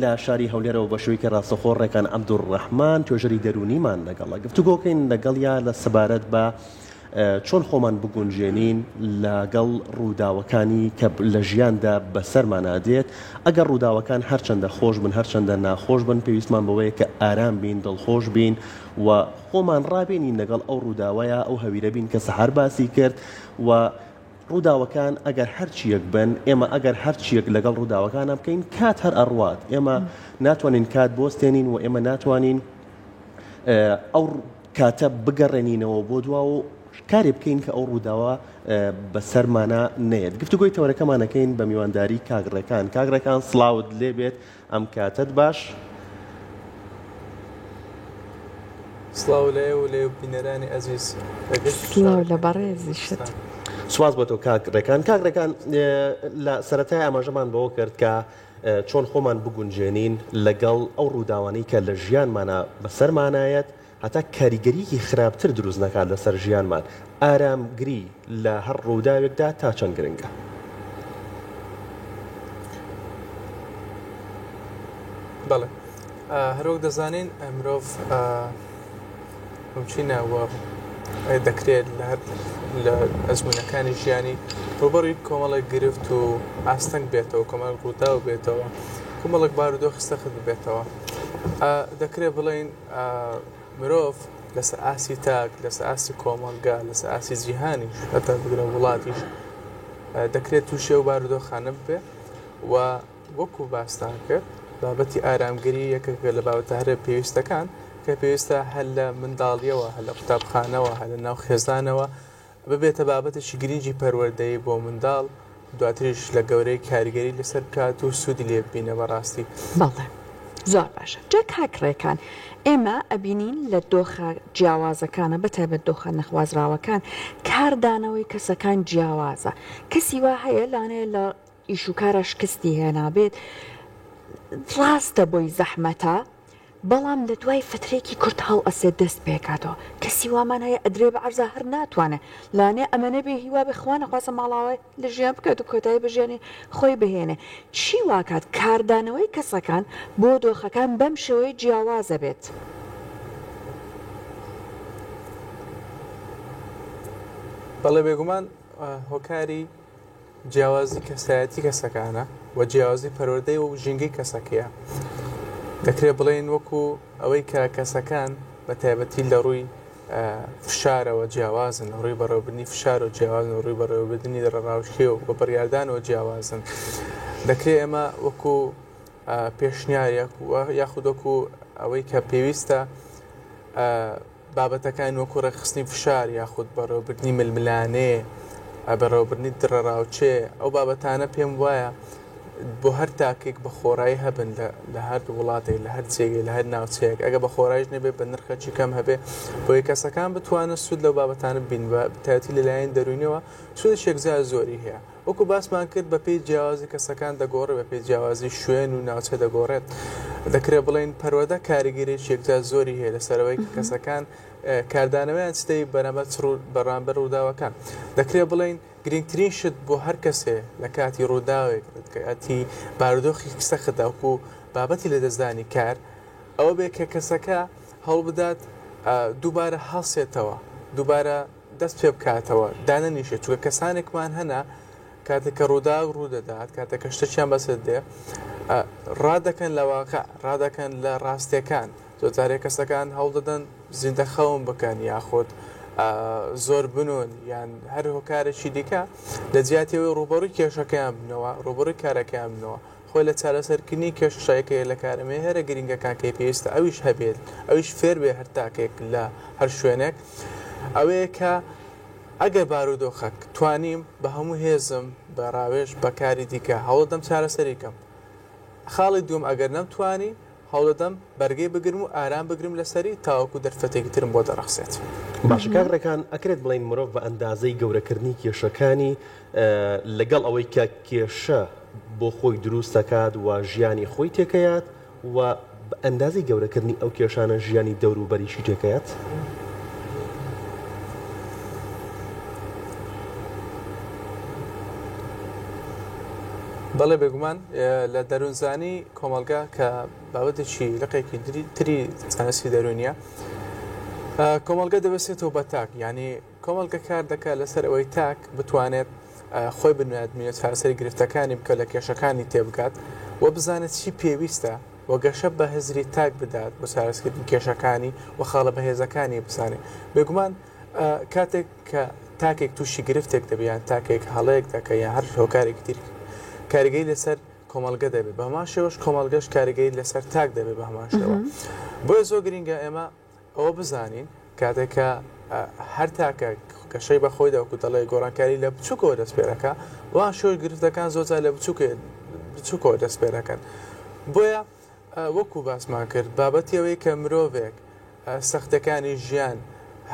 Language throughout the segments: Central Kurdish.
لە شاری هەولێرەوە بە شێوەیەکی ڕاستەوخۆ ڕێکان عەبدولڕەحمان توێژەری دەروونیمان لەگەڵە گفتوگۆکەین لەگەڵیا لە سەبارەت بە چۆن خۆمان بگونجێنین لەگەڵ ڕووداوەکانی کە لە ژیاندا بەسەرمانا دێت ئەگەر ڕووداوەکان هەرچەندە خۆش بن هەرچەندە ناخۆش بن پێویستمان بەوەیە کە ئارام بین دڵخۆش بین و خۆمان ڕابێنین لەگەڵ ئەو ڕووداوەیە ئەو هەویرە بین کە سەحەر باسی کرد و ڕووداوەکان ئەگەر هەرچیەک بن ئێمە ئەگەر هەرچیەک لەگەڵ ڕووداوەکانە بکەین کات هەر ئەڕوات ئێمە ناتوانین کات بۆستێنین و ئێمە ناتوانین ئەو کاتە بگەڕێنینەوە بۆ دوا و کارێ بکەین کە ئەو ڕووداوە بەسەرمانە نێت گفتوگۆی تەوەرەکەمانەکەین بە میوانداری کاک ڕێکان کاک ڕێکان سڵاوت لێبێت ئەم کاتەت باش. سڵاو لە ئێوە و لە بینەرانی ئەزیز لە گشت سڵاو لە شارەکانی بەڕێزیشت. کوردستان. سوپاس بۆ تۆ کاک ڕێکان. کاک ڕێکان لە سەرەتای ئاماژەمان بەوە کرد کە چۆن خۆمان بگونجێنین لەگەڵ ئەو ڕووداوانەی کە لە ژیانمانا بەسەرمانایەت هەتا کاریگەریەکی خراپتر دروست نەکات لەسەر ژیانمان، ئارامگری لە هەر ڕووداوێکدا تا چەند گرنگە؟ بەڵێ هەروەک دەزانین مرۆڤ مومکینە و دەکرێت لە هەر لە ئەزموونەکانی ژیانی ڕووبەڕووی کۆمەڵێک گرفت و ئاستەنگ بێتەوە کۆمەڵێک ڕووداو بێتەوە کۆمەڵێک بارودۆخی سەخت ببێتەوە دەکرێت بڵێین مرۆڤ لەسەر ئاستی تاک لەسەر ئاستی کۆمەڵگا لەسەر ئاستی جیهانیش هەتا بگرە وڵاتیش دەکرێت تووشی ئەو بارودۆخانە ببێ و وەکو باستان کرد بابەتی ئارامگری یەکێکە لە بابەتە هەرە پێویستەکان کە پێویستە هەر لە منداڵیەوە هەر لە قوتابخانەوە هەر لە ناو خێزانەوە ببێتە بابەتێکی گرنگی پەروەردەیی بۆ منداڵ دواتریش لە گەورەی کاریگەری لەسەر بکات و سوودی لێ ببینە بەڕاستی. بەڵێ زۆر باشە جا کاک ڕێکان ئێمە ئەبینین لە دۆخە جیاوازەکانە بە تایبەت دۆخە نەخوازراوەکان کاردانەوەی کەسەکان جیاوازە کەسی وا هەیە لانەیە لە ئیش و کارا شکستی هێنابێت ڕاستە بۆی زەحمەتە بەڵام لە دوای فترەیەکی کورت هەڵئەسێت دەست پێکاتەوە کەسی وامان هەیە ئەدرێ بە عەرزا هەر ناتوانێ لانێ ئەمەنە بێ هیوا بێ خوا نەخواستە ماڵاوای لە ژیان بکات و کۆتایی بە ژیانی خۆی بهێنێ چی واکات کاردانەوەی کەسەکان بۆ دۆخەکان بەم شێوەیە جیاوازە بێت؟ بەڵێ بێگومان هۆکاری جیاوازی کەسایەتی کەسەکانە و جیاوازی پەروەردەی و ژینگەی کەسەکەیە. دەکرێت بڵێین وەکو ئەوەی کە کەسەکان بە تایبەتی لە ڕووی فشارەوە جیاوازن لە ڕووی بەڕێوەبردنی فشار و جیاوازن لە ڕووی بەڕێوەبردنی دڵەڕاوکێ و بە بڕیاردانەوە جیاوازن دەکرێت ئێمە وەکو پێشنیارێک یاخود وەکو ئەوەی کە پێویستە بابەتەکانی وەکو ڕێکخستنی فشار یاخود بەڕێوەبردنی ململانێ، بەڕێوەبردنی دڕەڕاوکێ، ئەو بابەتانە پێم وایە بۆ هەر تاکێک بە خۆڕایی هەبن لە هەر وڵاتێک لە هەر جێگەی لە هەر ناوچەیەک ئەگە بە خۆڕایش نەبێ بە نرخێکی کەم هەبێ بۆیە کەسەکان بتوانن سوود لەو بابەتانە بین بە تایبەتی لەلایەن دەروونیەوە سوودێکی یەکجار زۆری هەیە. وەکو باسمان کرد بەپێی جیاوازی کەسەکان دەگۆڕێت، بەپێی جیاوازی شوێن و ناوچە دەگۆڕێت. دەکرێت بڵێین پەروەردە کاریگەریی یەکجار زۆری هەیە لەسەر ئەوەی کە کەسەکان کاردانەوەیان چ دەبێت بەرامبەر چ بەرامبەر ڕووداوەکان. دەکرێت بڵێین گرنگترین شت بۆ هەر کەسێ لە کاتی ڕووداوێک، کاتی بارودۆخێکی سەختدا وەکو بابەتی لەدەستدانی کار، ئەوە بێت کە کەسەکە هەوڵبدات دووبارە هەڵسێتەوە، دووبارە دەست پێ بکاتەوە دانەنیشێت چونکە کەسانێکمان هەنە کاتێک کە ڕووداو ڕوو دەدات کاتێک کە شتێکیان بەسەر دێ ڕادەکەن لە واقع ڕادەکەن لە ڕاستیەکان زۆر جارێ کەسەکان هەوڵ دەدەن زیندە خەون بکەن یاخود زۆر بنون یان هەر هۆکارێکی دیکە لە جیاتی ئەوەی ڕووبەڕووی کێشەکەیان بنەوە ڕووبەڕووی کارەکەیان بنەوە خۆی لە چارەسەرکردنی کێشە یەکێک لە کارە هەرە گرنگەکان کە پێویستە ئەویش هەبێت ئەویش فێر بێ هەر تاکێک لە هەر شوێنێک ئەوەیە کە ئەگەر بارودۆخەک توانیم بە هەموو هێزم بە ڕاوێژ بە کاری دیکە هەوڵدەم چارەسەری کەم خاڵی دووەم ئەگەر نەمتوانی هەوڵدەدەم بەرگەی بگرم و ئارام بگرم لەسەری تاوەکو دەرفەتێکی ترم بۆ دەڕەخسێت. باشە کاک ڕێکان ئەکرێت بڵێین مرۆڤ بە ئەندازەی گەورەکردنی کێشەکانی لەگەڵ ئەوەی کە کێشە بۆ خۆی دروست دەکات و ژیانی خۆی تێکەیات و بە ئەندازەی گەورەکردنی ئەو کێشانە ژیانی دەوروبەریشی تێکەیات؟ بەڵێ بێگومان لە دەروونزانی کۆمەڵگا کە بابەتێکی لقێکی تری زانستی دەروونیە کۆمەڵگە دەبەسێتەوە بە تاک یعنی کۆمەڵگە کار دەکات لەسەر ئەوەی تاک بتوانێت خۆی بنیادبنێت چارەسەری گرفتەکانی بکە لە کێشەکانی تێبگات و بزانێت چی پێویستە و گەشە بە هزری تاک بدات بۆ چارەسەرکردنی کێشەکانی و خاڵە بەهێزەکانی بزانێت بێگومان کاتێک کە تاکێک تووشی گرفتێک دەبێت یان تاکێک هەڵەیەک دەکە یان هەر هۆکارێکی تر کاریگەری لەسەر کۆمەڵگە دەبێت بە هەمان شێوەش کۆمەڵگەش کاریگەری لەسەر تاک دەبێت بە هەمان شێوە بۆیە زۆر گرینگە ئێمە ئەوە بزانین کاتێک کە هەر تاکە گەشەی بە خۆی دەوەکو دەڵێ گۆڕانکاری لە بچووکەوە دەست پێ دەکا وان شۆی گرفتەکان زۆر جار لە بچووکێ بچووکەوە دەست پێ دەکەن بۆیە وەکو باسمان کرد بابەتی ئەوەی کە مرۆڤێک سەختەکانی ژیان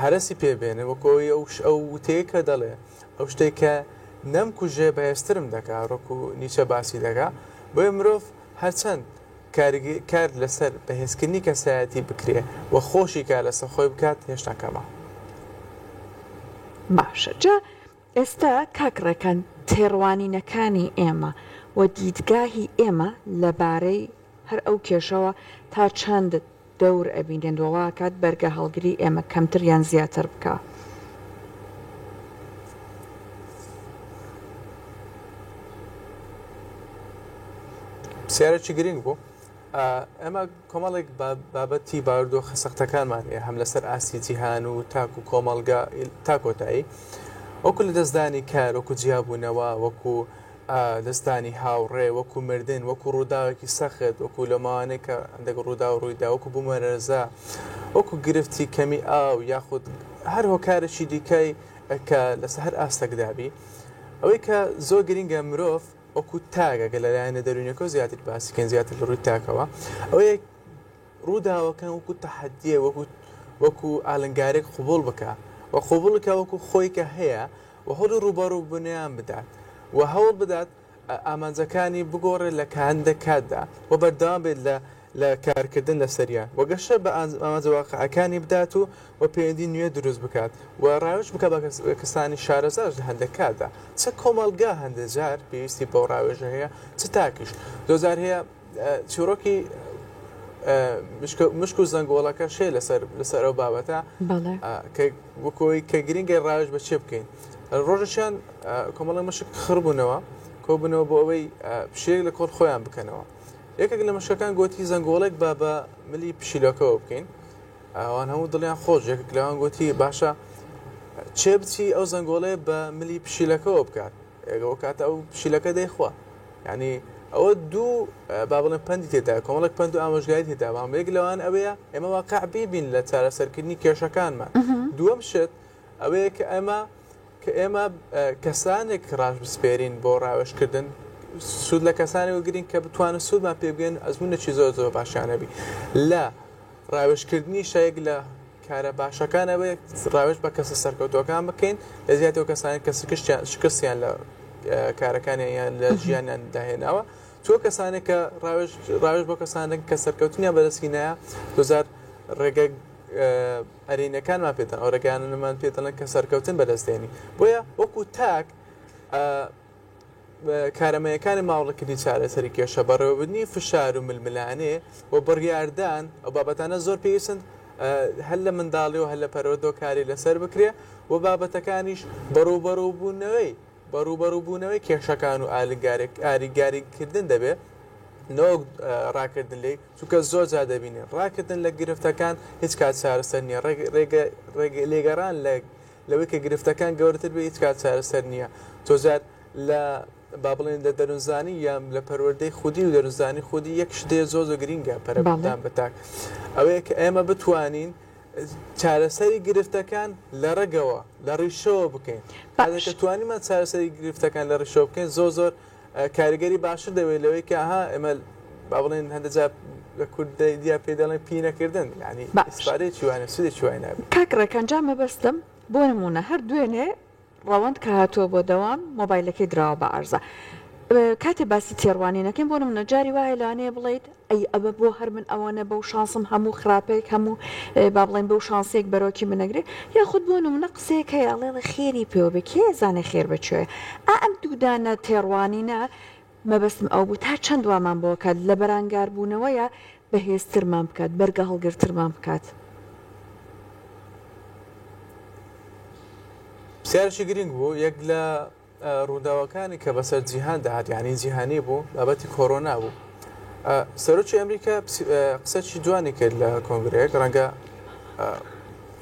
هەرەسی پێ بێنێ وەکو ئەوەی ئەو ئەو وتەیە کە دەڵێ ئەو شتێک کە نەمکوژێ بەهێزترم دەکا ڕۆکو نیچە باسی دەکا بۆیە مرۆڤ هەرچەند کار لەسەر بەهێزکردنی کەسایەتی بکرێ و خۆشی کار لەسەر خۆی بکات هێشتا کەمە. باشە جا ئێستا کاک ڕێکان تێڕوانینەکانی ئێمە و دیدگاهی ئێمە لەبارەی هەر ئەو کێشەوە تا چەند دەور ئەبینێت و واکات بەرگە هەڵگری ئێمە کەمتر یان زیاتر بکا؟ پرسیارێکی گرنگ بوو. ئێمە کۆمەڵێک بابەتی بارودۆخە سەختەکانمان هەیە هەم لەسەر ئاستی جیهان و تاک و کۆمەڵگا تا کۆتایی وەکو لە دەستدانی کار وەکو جیابوونەوە وەکو دەستانی هاوڕێ وەکو مردن وەکو ڕووداوێکی سەخت وەکو لە ماوانەی کە هەندێک ڕوودا و ڕوویدا وەکو بوومەلەرزە وەکو گرفتی کەمی ئاو یاخود هەر هۆکارێکی دیکەی کە لەسەر هەر ئاستێکدابی ئەوەی کە زۆر گرنگە مرۆڤ وەکو تاک ئەگەر لە لایەنە دەروونیەکەوە زیاتر باسی کەین زیاتر لە ڕووی تاکەوە ئەوەیە ڕووداوەکان وەکو تەحەدیە وەکو وەکو ئالنگارێک قوبوڵ بکە و قوبوڵ بکە وەکو خۆی کە هەیە و هەوڵی ڕووبەڕووبوونەوەیان بدات و هەوڵ بدات ئامانجەکانی بگۆڕێت لە هەندێک کاتدا و بەردەوام بێت لە لە کارکردن لەسەریان و گەشە بە ئامانجە واقعەکانی بدات و و پەیوەندی نوێ دروست بکات و ڕاوێژ بکات بە کەسانی شارەزاش لە هەندێک کاتدا چ کۆمەڵگا هەندێک جار پێویستی بەو ڕاوێژە هەیە چ تاکیش زۆرجار هەیە چیرۆکی مشک و زەنگۆڵەکە شێ لەسەر لەسەر ئەو بابەتە کە وەکۆی کە گرنگە ڕاوێژ بە چێ بکەین ڕۆژەشیان کۆمەڵی مشک خڕبوونەوە کۆبوونەوە بۆ ئەوەی پشێک لە کۆڵ خۆیان بکەنەوە یەکێک لە مشکەکان گۆتی زەنگۆڵێک با بە ملی پشیلەکەوە بکەین ئەوان هەموو دڵیان خۆش یەکێک لەوان گۆتی باشە چێ بچی ئەو زەنگۆڵەیە بە ملی پشیلەکەوە بکات ئەو کاتە ئەو پشیلەکە دەیخوا یعنی ئەوە دوو با بڵێن پەندی تێدا کۆمەڵێک پەند و ئامۆژگاری تێدا بەڵام یەک لەوان ئەوەیە ئێمە واقع بیبین لە چارەسەرکردنی کێشەکانمان دووەم شت ئەوەیە کە ئێمە کە ئێمە کەسانێک ڕاشبسپێرین بۆ ڕاوێژکردن سوود لە کەسانی وەگرین کە بتوانن سوودمان پێ بگەن ئەزمونێکی زۆر زۆر باشیان هەبی لە ڕاوێژکردنی شایەک لە کارە باشەکان ئەوەیە ڕاوێژ بە کەسە سەرکەوتوەکان بکەین لە زیاتر کەسانی کە شکستیان شکستیان لە کارەکانیان یان لە ژیانیان داهێناوە تۆ کەسانێک کە ڕاوێژ ڕاوێژ بۆ کەسانێک کە سەرکەوتنیان بەدەستهینایە دوزار ڕێگە ئەرێنیەکانمان پێ دەڵێن، ئەو ڕێگایانەمان پێ دەڵێن کە سەرکەوتن بەدەست دێنی. بۆیە وەکو تاک کارەمەیەکانی ماوڵەکردنی چارەسەری کێشە، بەڕێوەبردنی فشار و ململانێ و بڕیاردان، ئەو بابەتانە زۆر پێویستن هەر لە منداڵی و هەر لە پەروەردەوە کاری لەسەر بکرێ و بابەتەکانیش بەڕووبەڕووبوونەوەی بەڕووبەڕووبوونەوەی کێشەکان و ئالیگاریکردن دەبێ نەوەک ڕاکردن لێی، چونکە زۆر جار دەبینین ڕاکردن لە گرفتەکان هیچ کات چارەسەر نییە، ڕێگە لێگەڕان لە لەوەی کە گرفتەکان گەورەتر بێ هیچ کات چارەسەر نییە. زۆر جار لە با بڵێین لە دەروونزانی یان لە پەروەردەی خودی و دەروونزانی خودی یەک شت هەیە زۆر زۆر گرینگە پەرەپێدان بە تاک ئەوەیە کە ئێمە بتوانین چارەسەری گرفتەکان لە ڕەگەوە، لە ڕیشەوە بکەین. کاتێک کە توانیمان چارەسەری گرفتەکان لە ڕیشەوە بکەین زۆر زۆر کاریگەری باشتر دەبێت لەوەی کە ها ئێمە با بڵێن هەندە جار لە کوردیا پێی دەڵێن پینەکردن یعنی ئیسفادەیەکی وانە سوودێکی وای نابێت. کاک ڕێکان جا مەبەستم بۆ نموونە هەر دوێنێ ڕەوەند کە هاتووە بۆ دەوام مۆبایلەکەی دراوە بە عەرزە کاتێ باسی تێڕوانینەکەین بۆ نمونە جاری وایە لەوانەیە بڵێیت ئەی ئەمە بۆ هەر من ئەوەنە بەو شانسم هەموو خراپێک هەموو با بڵێن بەو شانسێک بەرۆکی منەگرێ یاخود بۆ نمونە قسەیەک هەیە ئەڵێ خێری پێوە بێ کێ زانێ خێر بە کوێ ئا ئەم دوودانە تێڕوانینە. مەبەستم ئەوە بوو تا چەند وامان بۆ کات لە بەرانگاربوونەوەیە بەهێزترمان بکات، بەرگە هەڵگرترمان بکات؟ پرسیارێکی گرنگ بوو، یەک لە ڕووداوەکانی کە بەسەر جیهاندا هات یانی جیهانی بوو بابەتی کۆرۆنا بوو. سەرۆکی ئەمریکا قسەکی جوانی کرد لە کۆنگرەیەک ڕەنگە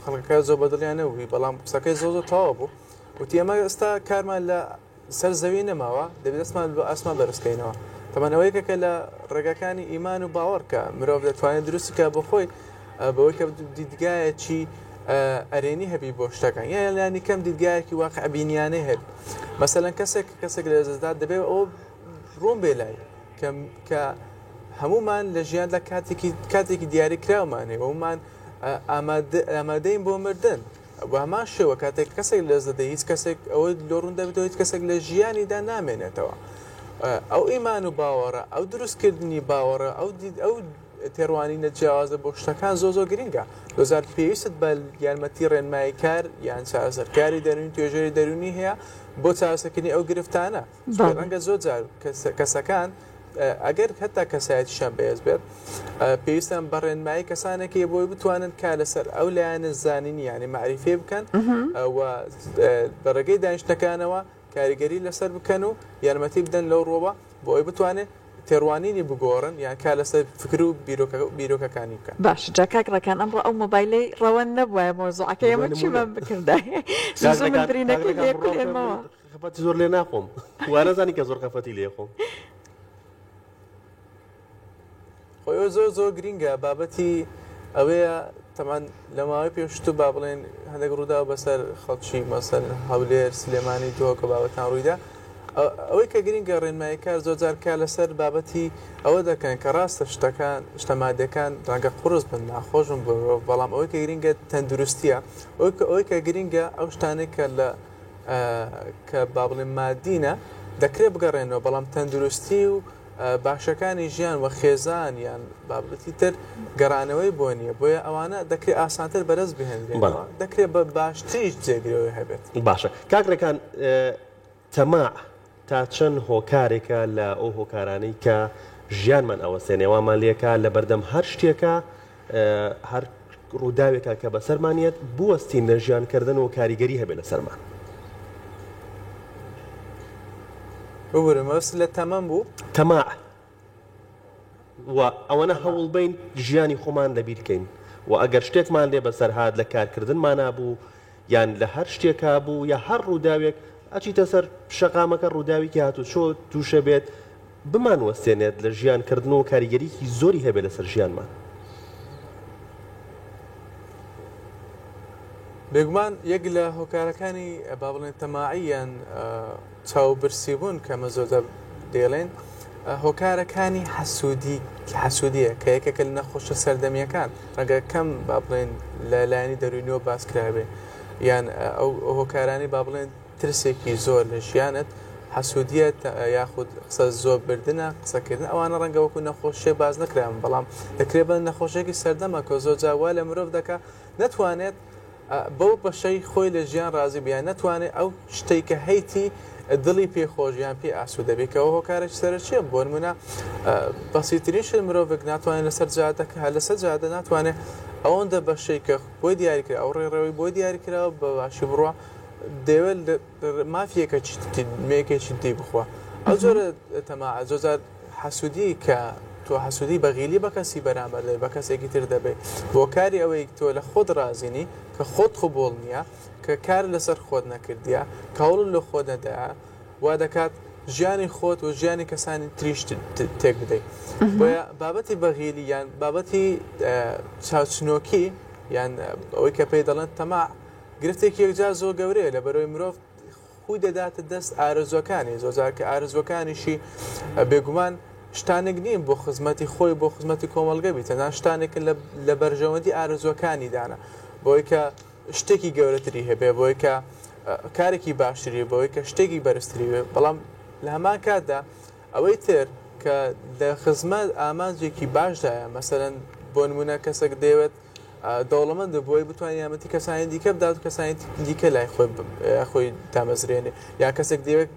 خەڵکەکە زۆر بەدڵیان نەبووی بەڵام قسەکەی زۆر زۆر تەواو بوو وتی ئەمە ئێستا کارمان لە سەر زەوی نەماوە دەبێت دەستمان بۆ ئاسمان بەرزکەینەوە تەمان ئەوە یەکێکە لە ڕێگاکانی ئیمان و باوەڕ کە مرۆڤ دەتوانێت دروستی کە بۆ خۆی بەوەی کە دیدگایەکی ئەرێنی هەبی بۆ شتەکان یان لانی کەم دیدگایەکی واقع بینیانەی هەبی مەسەلەن کەسێک کەسێک لە دەستدا دەبێت ئەوە ڕوون بێ لای کە کە هەمومان لە ژیاندا کاتێکی کاتێکی دیاری کراومان هەیە هەمومان ئامادەین بۆ مردن بە هەمان شێوە کاتێک کەسێک لەدەست دەدەی هیچ کەسێک ئەوەی لۆ ڕوون دەبێتەوە هیچ کەسێک لە ژیانیدا نامێنێتەوە ئەو ئیمان و باوەڕە ئەو دروستکردنی باوەڕە ئەو ئەو تێڕوانینە جیاوازە بۆ شتەکان زۆ زۆر گرنگە دۆزار پێویستت بە یارمەتی ڕێنماییکار یان چارەسەرکاری دەروونی توێژەری دەروونی هەیە بۆ چارەسەرکردنی ئەو گرفتانە ڕەنگە زۆر جار کەسەکان ئەگەر هەتا کەسایەتیشان بەهێز بێت پێویستان بە ڕێنمایی کەسانێکی بۆی بتوانن کار لەسەر ئەو لایەنە زانینی یانی مەعریفی بکەن و بە ڕێگەی دانیشتەکانەوە کاریگەری لەسەر بکەن و یارمەتی بدەن لەو ڕۆوە بۆ ئەوی بتوانێت تێڕوانینی بگۆڕن یان کار لەسەر فکر و بیرۆکەکانی بکەن. باش جا کاک ڕێکان ئەمڕۆ ئەو مۆبایلەی ڕەوەند نەبوایە مەوزوعەکەی ئێمە چیمان بکردایە زوو زوو من برینەکەی لێ کولێنمەوە. خەفەتی زۆر لێ ناخۆم وانەزانی کە زۆر خەفەتی لێ خۆم. خۆی زۆر زۆر گرینگە بابەتی ئەوەیە تەمان لە ماوەی پێشتو با بڵێن هەندێک ڕوودا بەسەر خەڵکی مەسەن هەولێر سلێمانی دهۆکە بابەتان ڕوویدا ئەوەی کە گرینگە ڕێنماییکار زۆرجار کار لەسەر بابەتی ئەوە دەکەن کە ڕاستە شتەکان شتە مادەکان ڕەنگە قورس بن ناخۆشن بۆ مرۆڤ بەڵام ئەوەی کە گرینگە تەندروستیە ئەوەی کە گرینگە ئەو شتانێک کە لە کە با بڵێم مادینە دەکرێت بگەڕێنەوە بەڵام تەندروستی و باشەکانی ژیان و خێزان یان بابەتی تر گەڕانەوەی بۆ نییە بۆیە ئەوانە دەکرێت ئاسانتر بەرز بهێنرێنەوە دەکرێت بە باشتریش جێگرەوەی هەبێت. باشە کاک ڕێکان تەماع تا چەند هۆکارێکە لە ئەو هۆکارانەی کە ژیانمان ئەوەستێنێ وامان لێکا لە بەردەم هەر شتێکا هەر ڕووداوێکا کە بەسەرمان یەت بوەستین لە ژیان کردن و کاریگەری هەبێ لەسەرمان. ببورە مەبەست لە تەمەن بوو؟ تەماع و ئەوەنە هەوڵ بەین ژیانی خۆمان لەبیر کەین و ئەگەر شتێکمان لێ بەسەر هات لە کارکردنمانا بوو یان لە هەر شتێکا بوو یا هەر ڕووداوێک ئەچیتە سەر شەقامەکە ڕووداوێکی هاتوچۆ تووشە بێت بمانوەستێنێت لە ژیان کردن و کاریگەریی زۆری هەبێت لەسەر ژیانمان. بێگومان یەک لە هۆکارەکانی با بڵێن تەماعی یان چاو برسی بوون کە ئەمە زۆرجار دەیڵێن هۆکارەکانی حەسوودی حەسوودیە کە یەکێکە لە نەخۆشە سەردەمیەکان ڕەنگە کەم با بڵێن لە لایەنی دەروونیەوە باس کرابێ یان ئەو هۆکارانی با بڵێن ترسێکی زۆر لە ژیانت حەسوودیە یاخود قسە زۆر بردنە قسەکردن ئەوانە ڕەنگە وەکو نەخۆشیە باز نەکران بەڵام دەکرێت بە نەخۆشیێکی سەردەمە کە زۆر جار وا لە مرۆڤ دەکا نەتوانێت بەو بەشەی خۆی لە ژیان ڕازی بێ یان نەتوانێت ئەو شتەی کە هەیتی دڵی پێ خۆش یان پێ ئاسوودە بێ کە ئەو هۆکارێکی سەرەکیە بۆ نمونە بەسیترین شت مرۆڤێک ناتوانێت لەسەر جادەکە هەر لەسەر جادە ناتوانێت ئەوەندە بەشەی کە بۆی دیاریکرا ئەو ڕێڕەوەی بۆی دیاریکراوە بە باشی بڕوا دەیەوێت مافیەکە مێکێکی دی بخوا ئەو جۆرە تەماعە زۆر حەسوودی کە تۆ حەسوودی بەغیلی بە کەسی بەرامبەر دەبێت بە کەسێکی تر دەبێت بۆ کاری ئەوەی تۆ لە خۆت ڕازینی کە خۆت قبوڵ نییە کە کار لەسەر خۆت نەکردیە کە هەوڵت لە خۆت نەدایە وا دەکات ژیانی خۆت و ژیانی کەسانی تریش تێک بدەیت بۆیە بابەتی بەغیلی یان بابەتی چاوچنۆکی یان ئەوەی کە پێی دەڵێن تەماع گرفتێکی یەکجار زۆر گەورەیە لە بەرەوەی مرۆڤ خوی دەداتە دەست ئارەزوەکانی زۆرجار کە ئارەزوەکانیشی بێگومان شتانێک نین بۆ خزمەتی خۆی بۆ خزمەتی کۆمەڵگە بیت تەنها شتانێکن لە بەرژەوەندی ئارەزوەکانی دانە بۆی کە شتێکی گەورەتری هەبێ بۆی کە کارێکی باشتری بۆی کە شتێکی بەرزتری بێ بەڵام لە هەمان کاتدا ئەوەی تر کە لە خزمەت ئامانجێکی باشدایە مەسەلەن بۆ نمونە کەسێک دەیەوێت دەوڵەمەندە بۆی بتوانێت یارمەتی کەسانی دیکە بدات و کەسانی دیکە لای خۆی خۆی دامەزرێنێ یا کەسێک دەیەوێت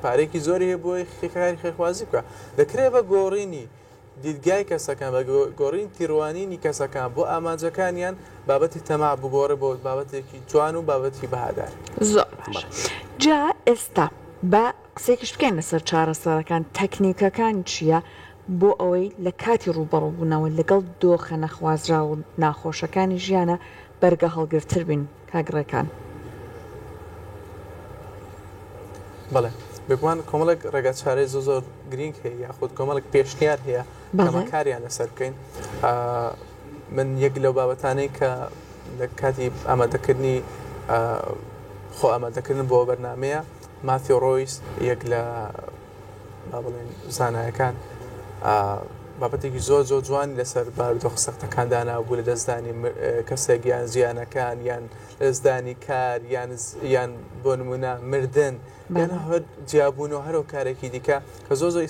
پارەیەکی زۆری هەیە بۆی کاری خێرخوازی بکە دەکرێت بە گۆڕینی دیدگای کەسەکان، بە گۆڕینی تیڕوانینی کەسەکان بۆ ئامانجەکانیان، بابەتی تەماع بگۆڕێ بۆ بابەتێکی جوان و بابەتی بەهادار. زۆر باشە جا ئێستا با قسەیەکیش بکەین لەسەر چارەسەرەکان، تەکنیکەکان چییە بۆ ئەوەی لە کاتی ڕووبەڕووبوونەوە لەگەڵ دۆخە نەخوازراو و ناخۆشەکانی ژیانا بەرگە هەڵگرتر بین کاک ڕێکان؟ بەڵێ بێگومان کۆمەڵێک ڕێگا چارەی زۆر زۆر گرینگ هەیە یاخود کۆمەڵێک پێشنیار هەیە کەمە کاریان لەسەر بکەین من یەک لەو بابەتانەی کە لە کاتی ئامادەکردنی خۆ ئامادەکردن بۆ بەرنمەیە مافی ڕۆیس یەک لە با بڵێن زانایەکان بابەتێکی زۆر زۆر جوانی لەسەر بارودۆخە سەختەکان دانابوو لە دەستدانی کەسێک یان زیانەکان یان لەدەستدانی کار یان یان بۆ نمونە مردن یان هەر جیابوونەوە هەر کارێکی دیکە کە زۆر زۆر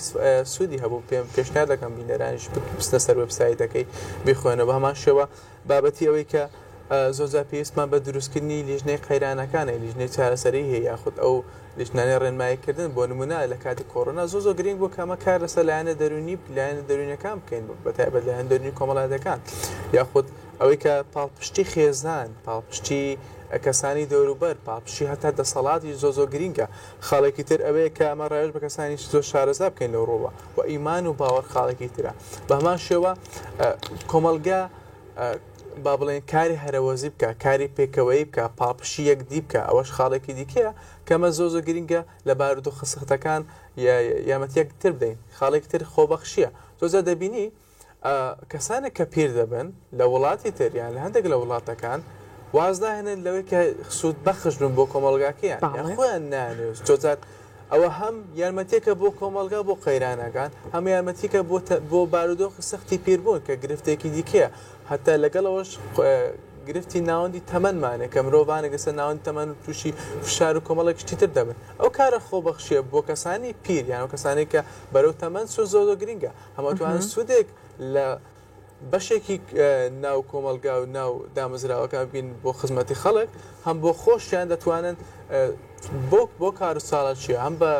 سوودی هەبوو پێم پێشنیار دەکەم بینەرانیش بچنە سەر وێبسایتەکەی بیخوێنەوە بە هەمان شێوە بابەتی ئەوەی کە زۆرجار پێویستمان بە دروستکردنی لیژنەی قەیرانەکانە لیژنەی چارەسەری هەیە یاخود ئەو لیژنانەی ڕێنماییکردن بۆ نمونە لە کاتی کۆرۆنا زۆر زۆر گرنگ بوو کە ئەمە کار لەسەر لایەنە دەروونی لایەنە دەروونیەکان بکەین بە تایبەت لایەن دەروونی کۆمەڵایەتەکان یاخود ئەوەی کە پاڵپشتی خێزان، پاڵپشتی کەسانی دەوروبەر، پاڵپشتی هەتا دەسەڵاتیش زۆر زۆر گرینگە. خاڵێکی تر ئەوەیە کە ئەمە ڕاوێژ بە کەسانی زۆر شارەزا بکەین لەو ڕووەوە و ئیمان و باوەڕ خاڵێکی ترە. بە هەمان شێوە کۆمەڵگە با بڵێین کاری هەرەوەزی بکا، کاری پێکەوەیی بکا، پاڵپشتی یەکدی بکا، ئەوەش خاڵێکی دیکەیە کە ئەمە زۆر زۆر گرینگە لە بارودۆخە سەختەکان یارمەتی یەکتر بدەین. خاڵێکی تر خۆبەخشییە. زۆر جار دەبینی کەسانێک کە پیر دەبن لە وڵاتی تر یان لە هەندێک لە وڵاتەکان واز ناهێنن لەوەی کە سوود بەخش بن بۆ کۆمەڵگاکەیان یان خۆیان نانێت زۆرجار ئەوە هەم یارمەتیەکە بۆ کۆمەڵگا بۆ قەیرانەکان هەم یارمەتیکە بۆ بۆ بارودۆخی سەختی پیربوون کە گرفتێکی دیکەیە هەتا لەگەڵەوەش گرفتی ناوەندی تەمەنمانێ کە مرۆڤانێک لەسەر ناوەندی تەمەن تووشی فشار و کۆمەڵێک شتی تر دەبن ئەو کارە خۆبەخشیە بۆ کەسانی پیر یان ئەو کەسانی کە بەرەو تەمەن چوون زۆر زۆر گرنگە هەمووتوانن سوودێک لە بەشێکی ناو کۆمەڵگا و ناو دامەزراوەکان بین بۆ خزمەتی خەڵک هەم بۆ خۆشیان دەتوانن بۆ بۆ کار و چاڵاکیە هەم بە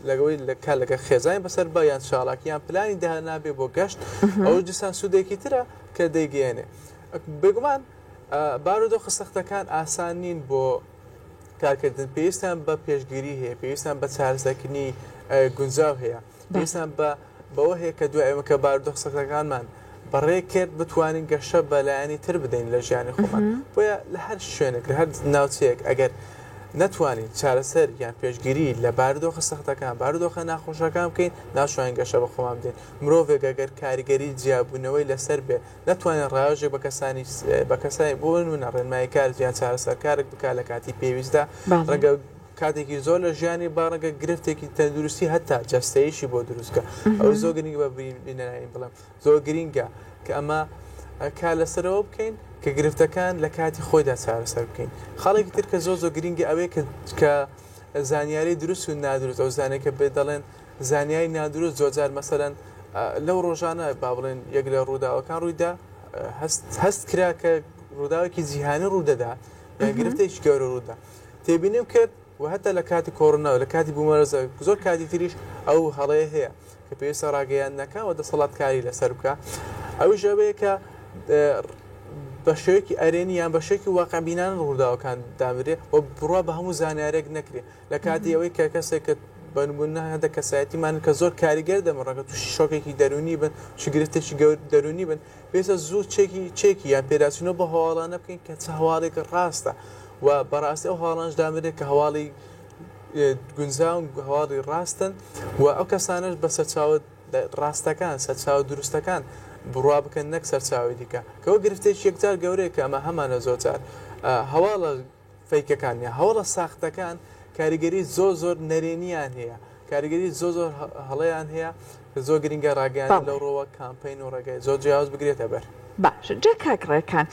لەگەوەی لە کار لەگە خێزانی بەسەر بە یان چاڵاکی یان پلانی دانابێ بۆ گەشت ئەو دیسان سوودێکی ترە کە دەیگەیەنێ بێگومان بارودۆخە سەختەکان ئاسان نین بۆ کارکردن پێویستیان بە پێشگیری هەیە پێویستیان بە چارەسەرکردنی گونجاو هەیە پێویستیان بە بەوە هەیە کە دوای ئەمە کە بارودۆخ سەختەکانمان بەڕێ کرد بتوانین گەشە بە لایەنی تر بدەین لە ژیانی خۆمان بۆیە لە هەر شوێنێک لە هەر ناوچەیەک ئەگەر نەتوانین چارەسەر یان پێشگیری لە بارودۆخە سەختەکان بارودۆخە ناخۆشەکان بکەین ناشوانین گەشە بە خۆمان بدەین مرۆڤێک ئەگەر کاریگەری جیابوونەوەی لەسەر بێ نەتوانێت ڕاوێژێک بە کەسانی بە کەسانی بۆ نمونە ڕێنماییکار یان چارەسەرکارێک بکات لە کاتی پێویستدا ڕەنگە کاتێکی زۆر لە ژیانی با ڕەنگە گرفتێکی تەندروستی هەتا جەستەیشی بۆ دروستکە ئەو زۆر گرنگە بە بینەرانی بڵێم زۆر گرنگە کە ئەمە کار لەسەرەوە بکەین کە گرفتەکان لە کاتی خۆیدا چارەسەر بکەین خاڵێکی تر کە زۆر زۆر گرنگە ئەوەیە کە زانیاری دروست و نادروست ئەو زانێکە بێ دەڵێن زانیاری نادروست زۆرجار مەسەلەن لەو ڕۆژانە با بڵێن یەک لە ڕووداوەکان ڕوویدا هەست کرا کە ڕووداوێکی جیهانی ڕوودەدا یان گرفتێکی گەورە ڕوودا تێبینیم کرد و هەتا لە کاتی کۆرۆنا و لە کاتی بوومەلەرزە زۆر کاتی تریش ئەو هەڵەیە هەیە کە پێویستە ڕاگەیاندنەکان و دەسەڵات کاری لەسەر بکە ئەویش ئەوەیە کە بە شێوەیەکی ئەرێنی یان بە شێوەیەکی واقعبینانە ڕووداوەکان دابرێ و بڕوا بە هەموو زانیارێک نەکرێ لە کاتی ئەوەی کە کەسێک کە بە نموونە هەندێک کەسایەتیمان کە زۆر کاریگەر دەبن ڕەنگە تووشی شۆکێکی دەروونی بن تووشی گرفتێکی گەور دەروونی بن پێویستە زوو چێکی چێکی یان پێداچوونەوە بە هەواڵانە بکەین کە چ هەواڵێک ڕاستە و بەڕاستی ئەو هەواڵانش دابنرێت کە هەواڵی گونجاون هەواڵی ڕاستن و ئەو کەسانەش بە سەرچاوە ڕاستەکان سەرچاوە دروستەکان بڕوا بکەن نەک سەرچاوی دیکە کەەوە گرفتێکی یەکجار گەورەیە کە ئەمە هەمانە زۆرجار هەواڵە فەیکەکان یان هەواڵە ساختەکان کاریگەری زۆر زۆر نەرێنیان هەیە کاریگەری زۆر زۆر هەڵەیان هەیە کە زۆر گرنگە ڕاگەیاندن لەو ڕۆوە کامپەین و ڕێگای زۆر جیاواز بگرێتە بەر. باشە جا کاک ڕێکان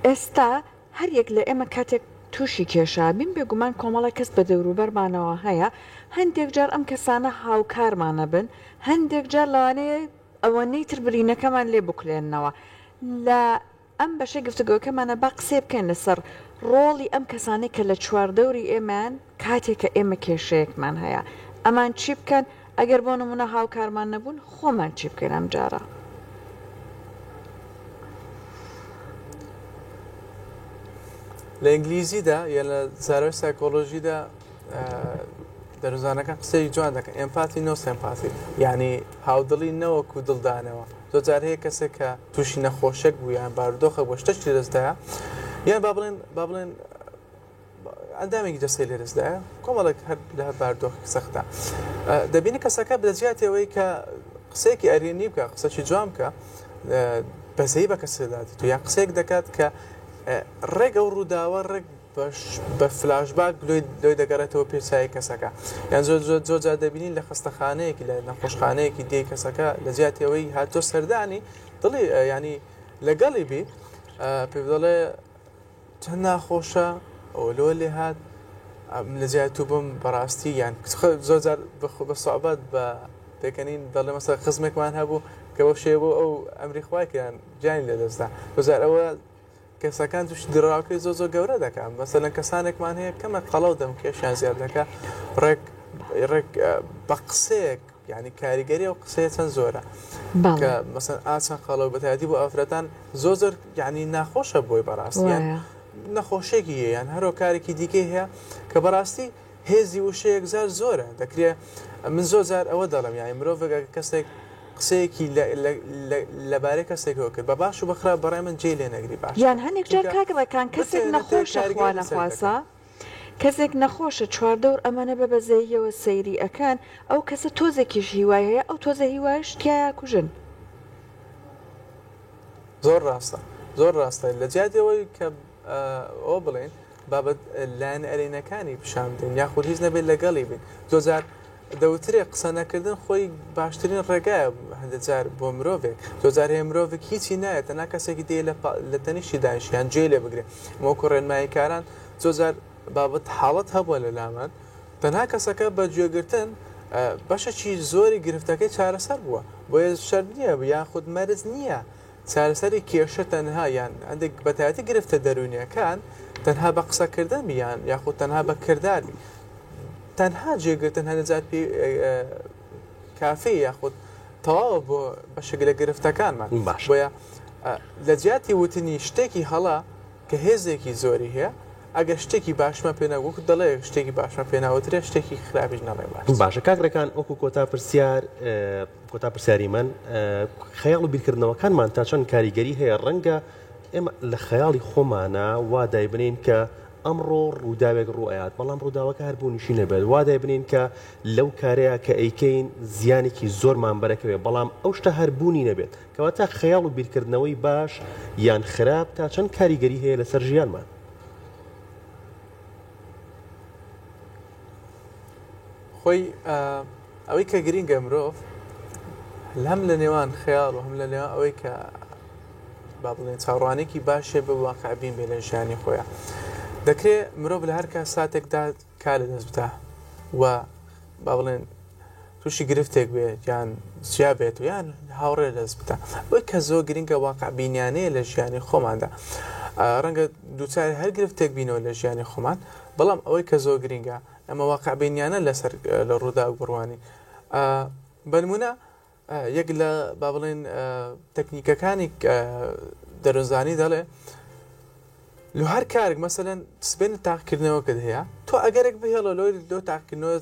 ئێستا هەر یەک لە ئێمە کاتێک تووشی کێشە بین بێگومان کۆمەڵێک کەس بە دەوروبەرمانەوە هەیە هەندێک جار ئەم کەسانە هاوکارمانەبن هەندێک جار لەوانەیە ئەوەنەی تر برینەکەمان لێ بکولێننەوە لە ئەم بەشەی گفتوگۆکەمانە با قسەی بکەین لەسەر ڕۆڵی ئەم کەسانەی کە لە چواردەوری ئێمەیان کاتێک کە ئێمە کێشەیەکمان هەیە. ئەمان چی بکەن ئەگەر بۆ نمونە هاوکارمان نەبوون خۆمان چی بکەین ئەم جارە؟ لە ئینگلیزیدا یان لە زاراوەی سایکۆلۆژیدا دەروونزانەکان قسەی جوان دەکەن empathy no sympathy یعنی هاودڵی نەوەکو دڵدانەوە زۆر جار هەیە کەسێک کە تووشی نەخۆشێک بوو یان بارودۆخە بۆ شتێکی لەدەستدایە یان با بڵێن با بڵێن ئەندامێکی جەستەی لەدەستدایە کۆمەڵێک هەر لە هەر بارودۆخێکی سەختە دەبینی کەسەکە لە جیاتی ئەوەی کە قسەیەکی ئەرێنی بکە قسەکی جوان بکە بەزەیی بە کەسێدا دێت و یان قسەیەک دەکات کە ڕێک ئەو ڕووداوە ڕێک بە فلاشباک لۆی لۆی دەگەڕێتەوە پێچای کەسەکە یان زۆر زۆر زۆر جار دەبینین لە خەستەخانەیەکی لە نەخۆشخانەیەکی دێ کەسەکە لە جیاتی ئەوەی هاتۆ سەردانی دڵی ینی لەگەڵی بی پێ دەڵێ چەند ناخۆشە ئەوە لۆ لێ هات لە جیای تو بم بەڕاستی یان زۆر جار بە سوعبەت بە پێکەنین دەڵێ مەسەر خزمێکمان هەبوو کە بەو شێوە بۆ ئەو ئەمری خوای کردیان گیانی لەدەستدا زۆر ئەوە کەسەکان تووشی دڵەڕاوکێی زۆر زۆر گەورە دەکات مەسەلەن کەسانێکمان هەیە کەمە قەڵەو دەم کێشیان زیاد دەکا ڕێک ڕێک بە قسەیەک یعنی کاریگەری ئەو قسەیە چەند زۆرە کە مەسەن ئاچەند قەڵەو بەتایبەتی بۆ ئافرەتان زۆر زۆر یعنی ناخۆشە بۆی بەڕاستی یان نەخۆشێکی هەیە یان هەرۆکارێکی دیکەی هەیە کە بەڕاستی هێزی وشە یەکجار زۆرە دەکرێ من زۆر جار ئەوە دەڵێم یانی مرۆڤێک ئەگەر کەسێک قسەیەکی لەبارەی کەسێکەوە کرد بە باش و بە خراپ بەڕای من جێی لێ نەگری باشترە یان هەنێک جار چونکە کاک ڕێکان کەسێک بتوێنێتەوە نەخۆشە خوا کاریگەری لەسەر نەخواسە دەکات. کەسێک نەخۆشە چواردەور ئەمەنە بە بەزەییەوە سەیری ئەکەن ئەو کەسە تۆزێکیش هیوای هەیە ئەو تۆزە هیوایەش تیایا کوژن. زۆر ڕاستە زۆر ڕاستە لە جیاتی ئەوەی کە ئەوە بڵێین بابەت لایەنە ئەرێنەکانی پیشان بدەین یاخود هیچ نەبێت لەگەڵی بین زۆرجار دەوترێ قسە نەکردن خۆی باشترین ڕێگایە هەندێک جار بۆ مرۆڤێک زۆرجار هەیە مرۆڤێک هیچی نایەت تەنها کەسێکی دێ لە تەنیشتی دانیشی یان گوێی لێ بگرێ وەکو ڕێنماییکاران زۆرجار بابەت حاڵەت هەبووە لە لامان تەنها کەسەکە بە گوێگرتن بەشێکی زۆری گرفتەکەی چارەسەر بووە بۆیە شەرت نییە یاخود مەرج نییە چارەسەری کێشە تەنها یان هەندێک بەتایبەتی گرفتە دەروونیەکان تەنها بە قسەکردن بی یان یاخود تەنها بە کردار بی تەنها جێگرتن هەندێک جار پێ کافی یاخود تەواوە بۆ بەشێک لە گرفتەکانمان باش بۆیە لە جیاتی وتنی شتێکی هەڵە کە هێزێکی زۆری هەیە ئەگەر شتێکی باشمان پێ نەگو وەکو دەڵێ شتێکی باشمان پێ ناوترێ شتێکی خراپیش نەڵێ باشترە. باشە کاک ڕێکان وەکو کۆتا پرسیار کۆتا پرسیاری من خەیاڵ و بیرکردنەوەکانمان تا چەند کاریگەری هەیە ڕەنگە ئێمە لە خەیاڵی خۆمانە وا دایبنین کە ئەمڕۆ ڕووداوێک ڕوو ئەیات بەڵام ڕووداوەکە هەر بوونیشی نەبێت وا دایبنین کە لەو کارەیە کە ئەیکەین زیانێکی زۆرمان بەرەکەوێت بەڵام ئەو شتە هەر بوونی نەبێت کەواتە خەیاڵ و بیرکردنەوەی باش یان خراپ تا چەند کاریگەری هەیە لەسەر ژیانمان؟ خۆی ئەوەی کە گرینگە مرۆڤ هەم لە نێوان خەیاڵ و هەم لە نێوان ئەوەی کە با بڵێن چاوەڕوانێکی باشێ بە واقعبین بێ لە ژیانی خۆیان دەکرێت مرۆڤ لە هەر کات ساتێکدا کار لە دەست بدا و با بڵێن تووشی گرفتێک بێت یان جیا بێت و یان هاوڕێ دەست بدا ئەوەی کە زۆر گرنگە واقع بینیانەیە لە ژیانی خۆماندا ڕەنگە دووچاری هەر گرفتێک بینەوە لە ژیانی خۆمان بەڵام ئەوەی کە زۆر گرنگە ئەمە واقع بینیانە لەسەر لە ڕووداو بڕوانین بەنمونە یەک لە با بڵێن تەکنیکەکانی دەروونزانی دەڵێ لە هەر کارێک مەسەلەن سبێنە تاقیکردنەوەکەت هەیە تۆ ئەگەرێک بهێڵە لۆی لۆ تاقیکردنەوە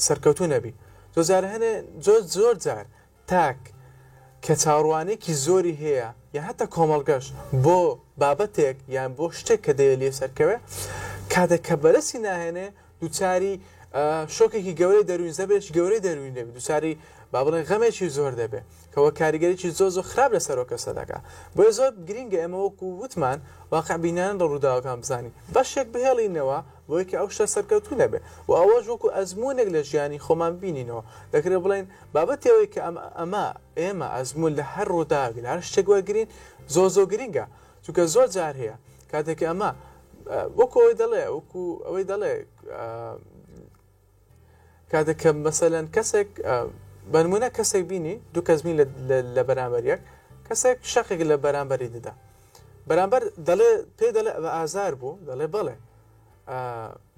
سەرکەوتوو نەبی زۆر جار هەنێ زۆر زۆر جار تاک کە چاوەڕوانێکی زۆری هەیە یان هەتا کۆمەڵگەش بۆ بابەتێک یان بۆ شتێک کە دەیەوێت لێ سەرکەوێ کاتێک کە بەرەسی ناهێنێ دووچاری شۆکێکی گەورەی دەروونی زەبرێکی گەورەی دەروونی دەبێت دووچاری با بڵێن غەمێکی زۆر دەبێت کەەوە کاریگەریی زۆر زۆر خراپ لەسەر ئەو کەسە دەکات بۆیە زۆر گرینگە ئێمە وەکو وتمان واقع بینانە لە ڕووداوەکان بزانین بەشێک بهێڵینەوە بۆی کە ئەو شتە سەرکەوتوو نەبێ و ئەوەش وەکو ئەزموونێک لە ژیانی خۆمان ببینینەوە دەکرێت بڵێین بابەتی ئەوەی کە ئەم ئەمە ئێمە ئەزموون لە هەر ڕووداوێک لە هەر شتێک وەرگرین زۆر زۆر گرینگە چونکە زۆر جار هەیە کاتێک ئەمە وەکو ئەوەی دەڵێ وەکو ئەوەی دەڵێ کاتێک کە مەسەلەن کەسێک بەنمونە کەسێک بینی دوو کەس بین لە بەرامبەر یەک کەسێک شەقێک لە بەرامبەری دەدا بەرامبەر دەڵێ پێ دەڵێ بە ئازار بوو دەڵێ بەڵێ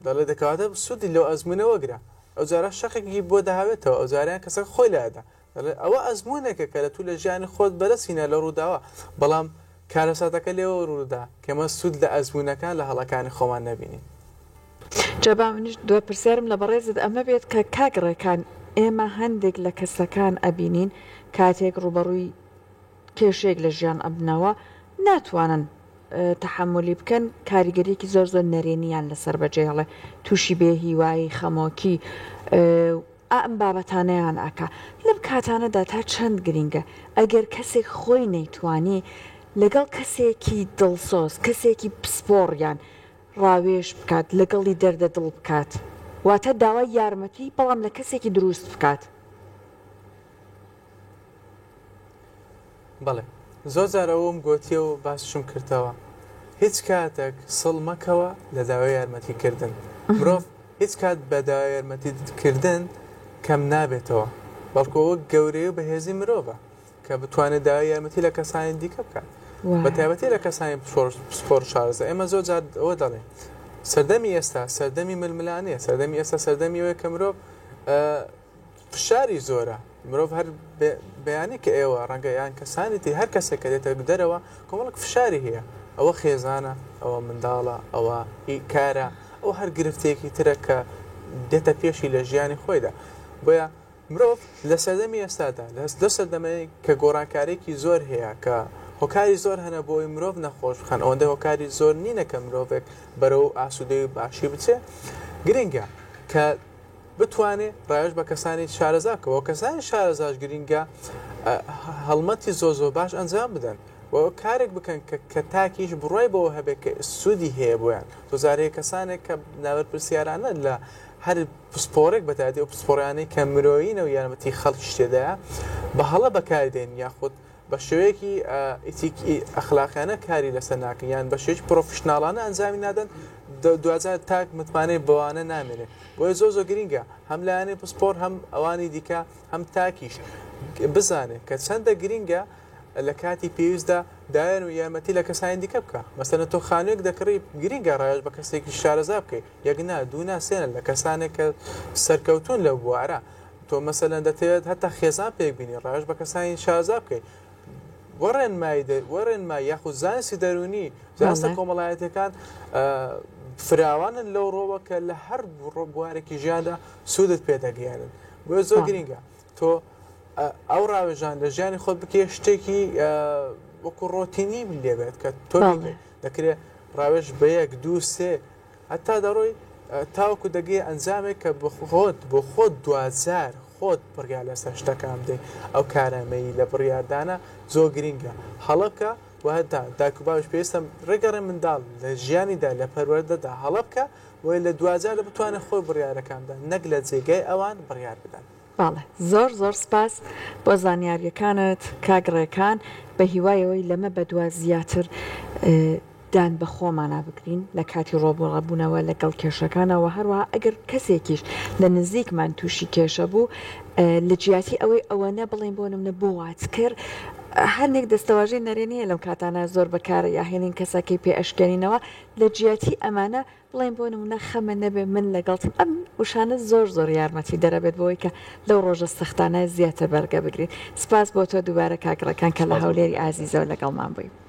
دەڵێ دەکاتە سوودی لەو ئەزمونەوە گرە. ئەوجارە شەقێکی بۆ دەهاوێتەوە، ئەوجارەیان کەسەکە خۆی لایەدا. دەڵێ ئەوە ئەزموونێکە کە لە تو لە ژیانی خۆت بەدەستهینا لەو ڕووداوە، بەڵام کارەساتەکە لێوە ڕوودەدا کە ئێمە سوود لە ئەزموونەکان لە هەڵەکانی خۆمان نەبینین. جا با منیش دوا پرسیارم لە بەڕێزت ئەمە بێت کە کاک ڕێکان ئێمە هەندێک لە کەسەکان ئەبینین کاتێک ڕووبەڕووی کێشەیەک لە ژیان ئەبنەوە ناتوانن تەحەمولی بکەن کاریگەریەکی زۆر زۆر نەرێنیان لەسەر بەجێهێڵێ تووشی بێ هیوایی خەمۆکی ئا ئەم بابەتانەیان ئەکا لەم کاتانەدا تا چەند گرینگە ئەگەر کەسێک خۆی نەیتوانی لەگەڵ کەسێکی دڵسۆز کەسێکی پسپۆڕ یان ڕاوێژ بکات لەگەڵی دەردە دڵ بکات واتە داوای یارمەتی بەڵام لە کەسێکی دروست بکات. بەڵێ زۆر جار ئەوەم گۆتیە و باسیشم کردەوە هیچ کاتێک سڵ مەکەوە لە داوای یارمەتی کردن مرۆڤ هیچ کات بە داوای یارمەتی کردن کەم نابێتەوە بەڵکو ئەوە گەورەی و بەهێزی مرۆڤە کە بتوانێت داوای یارمەتی لە کەسانی دیکە بکات بە تایبەتی لە کەسانی پسپۆر شارەزا ئێمە زۆر جار ئەوە دەڵێن سەردەمی ئێستا سەردەمی ململانێ سەردەمی ئێستا سەردەمی ئەوەیە کە مرۆڤ فشاری زۆرە مرۆڤ هەر بەیانی کە ئێوە ڕەنگە یان کەسانی تر هەر کەسێک کە دێتە دەرەوە کۆمەڵک فشاری هەیە ئەوە خێزانە ئەوە منداڵە ئەوە کارە ئەو هەر گرفتێکی ترە کە دێتە پێشی لە ژیانی خۆیدا بۆیە مرۆڤ لە سەردەمی ئێستادا لە سەردەمەی کە گۆڕانکارێکی زۆر هەیە کە هۆکاری زۆر هەنە بۆی مرۆڤ نەخۆش بخەن ئەوەندە هۆکاری زۆر نینە کە مرۆڤێک بەرەو ئاسوودەی و باشی بچێ گرنگە کە بتوانێ ڕاوێژ بە کەسانی شارەزا بکە و کەسانی شارەزاش گرینگە هەڵمەتی زۆر زۆر باش ئەنجام بدەن و کارێک بکەن کە کە تاکیش بڕای بەوە هەبێت کە سوودی هەیە بۆیان تۆزارەیە کەسانێک کە نابەرپرسیارانە لە هەر پسپۆڕێک بەتایبەتی ئەو پسپۆڕیانەی کە مرۆیینە و یارمەتی خەڵکیش تێدایە بە هەڵە بەکاری دێن یاخود بە شێوەیەکی ئیتیکی ئەخلاقیانە کاری لەسەر ناکەن یان بە شێوەیەکی پرۆفیشناڵانە ئەنجامی نادەن دواجار تاک متمانەی بەوانە نامێنێ بۆیە زۆر زۆر گرینگە هەم لایەنی پسپۆر هەم ئەوانی دیکە هەم تاکیش بزانێ کە چەندە گرینگە لە کاتی پێویستدا دایەن و یارمەتی لە کەسانی دیکە بکە مەسەلەن تۆ خانوویەک دەکڕی گرینگە ڕاوێژ بە کەسێکی شارەزا بکەیت یەک نا دوو نا سێ نا لە کەسانێک کە سەرکەوتوون لەو بوارە تۆ مەسەلەن دەتەوێت هەتا خێزان پێک بینی ڕاوێژ بە کەسانی شارەزا بکەیت وە ڕێنمایی وە ڕێنمایی یاخود زانستی دەروونی زانستە کۆمەڵایەتەکان فراوانن لەو ڕۆوە کە لە هەر بوارێکی ژیاندا سوودت پێدەگەیانن بۆیە زۆر گرینگە تۆ ئەو ڕاوێژان لە ژیانی خۆت بکێ شتێکی وەکو ڕۆتینی لێبێت کە تۆ دەکرێت ڕاوێژ بە یەک دوو سێ هەتا دەڕۆی تاوەکو دەگەیە ئەنجامێک کە خۆت بۆ خۆت دواجار خۆت بڕیار لەسەر شتەکان بدەیت ئەو کارامەیی لە بڕیاردانە زۆر گرینگە هەڵە بکە و هەتا دایک و باوکیش پێویستە ڕێگەڕێ منداڵ لە ژیانیدا لە پەروەردەدا هەڵە بکە بۆیە لە دواجاردا بتوانێت خۆی بڕیارەکان بدات نەک لە جێگای ئەوان بڕیار بدات. بەڵێ زۆر زۆر سپاس بۆ زانیاریەکانت کاک ڕێکان بە هیوای ئەوەی لەمە بەدوا زیاتر دان بە خۆمانا بگرین لە کاتی ڕۆبوڕەبوونەوە لەگەڵ کێشەکانا وە هەروەها ئەگەر کەسێکیش لە نزیکمان تووشی کێشە بوو لە جیاتی ئەوەی ئەوەنە بڵێین بۆ نمونە بۆ وات کرد هەندێک دەستەواژەی نەرێنی هەیە لەم کاتانە زۆر بەکار یاهێنین کەسەکەی پێ ئەشکێنینەوە لە جیاتی ئەمانە بڵێن بۆ نمونە خەمە نەبێ من لەگەڵتم ئەم وشانە زۆر زۆر یارمەتی دەرەبێت بۆی کە لەو ڕۆژە سەختانە زیاتر بەرگە بگرین سپاس بۆ تۆ دووبارە کاک ڕێکان کە لە هەولێری ئازیزەوە لەگەڵمان بووی.